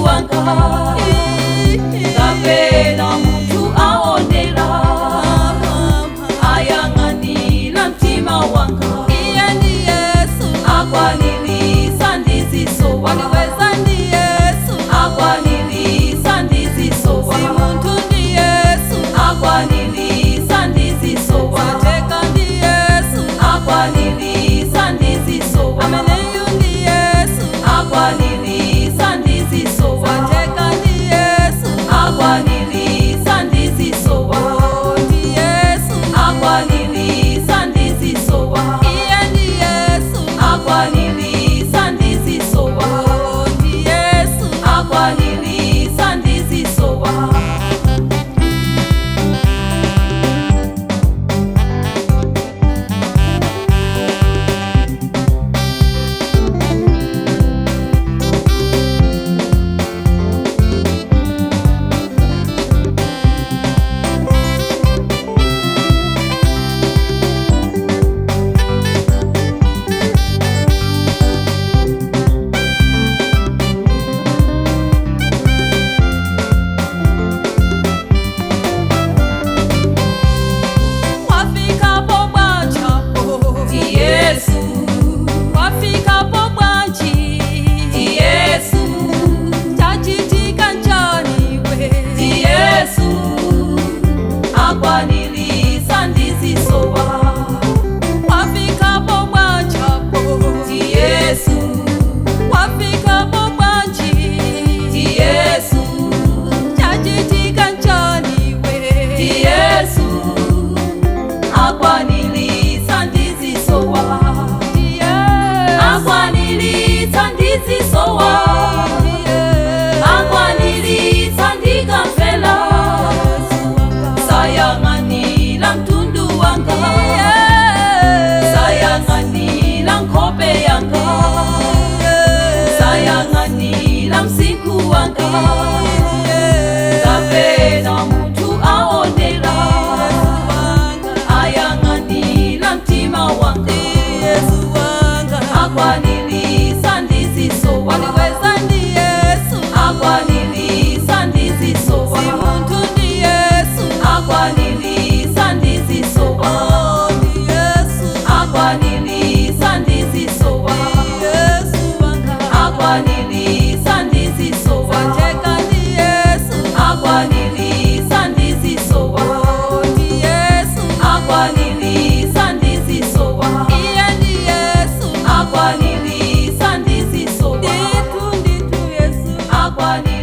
wanga, kapena munthu aonera, ayang'anira mtima wanga. Iye ndi Yesu, akwanilisa ndizisowa, waniweza ndi Yesu, akwanilisa ndizisowa, si munthu ndi Yesu, akwanilisa ndizisowa, sateka ndi Yesu, akwanilisa ndizisowa, ameneyu ndi Yesu, akwanilisa ndizisowa, sateka ndi Yesu, akwanilisa ndizisowa, oh ndi Yesu, akwanilisa ndizisowa, iye ndi Yesu, akwanilisa ndizisowa, oh ndi Yesu, akwanilisa ndizisowa. Wafikapo bwanjapo, Ndi Yesu, wafikapo bwanji, ndi Yesu, chachitika nchaniwe, ndi Yesu, akwanilisa ndizisowa. Wafikapo bwanjapo, Ndi Yesu, wafikapo bwanji, ndi Yesu, chachitika nchaniwe, ndi Yesu, akwanilisa ndizisowa. Ndi Yesu, Akwanilisa ndizisowa, ndi Yesu, akwanilisa ndikamvela, sayang'anira mtundu wanga, sayang'anira nkhope yanga, sayang'anira msinkhu wanga, kapena munthu aonera, ayang'anira mtima wanga, akwanilisa ndizisowa, waniweza ndi Yesu, akwanilisa ndizisowa, si munthu ndi Yesu, akwanilisa ndizisowa, oh ndi Yesu, akwanilisa ndizisowa, ndi Yesu wanga, akwanilisa ndizisowa, sateka ndi Yesu, akwanilisa ndizisowa, oh ndi Yesu, akwanilisa ndizisowa, iye ndi Yesu, akwanilisa ndizisowa, ndithu ndithu Yesu. Akwanilisa.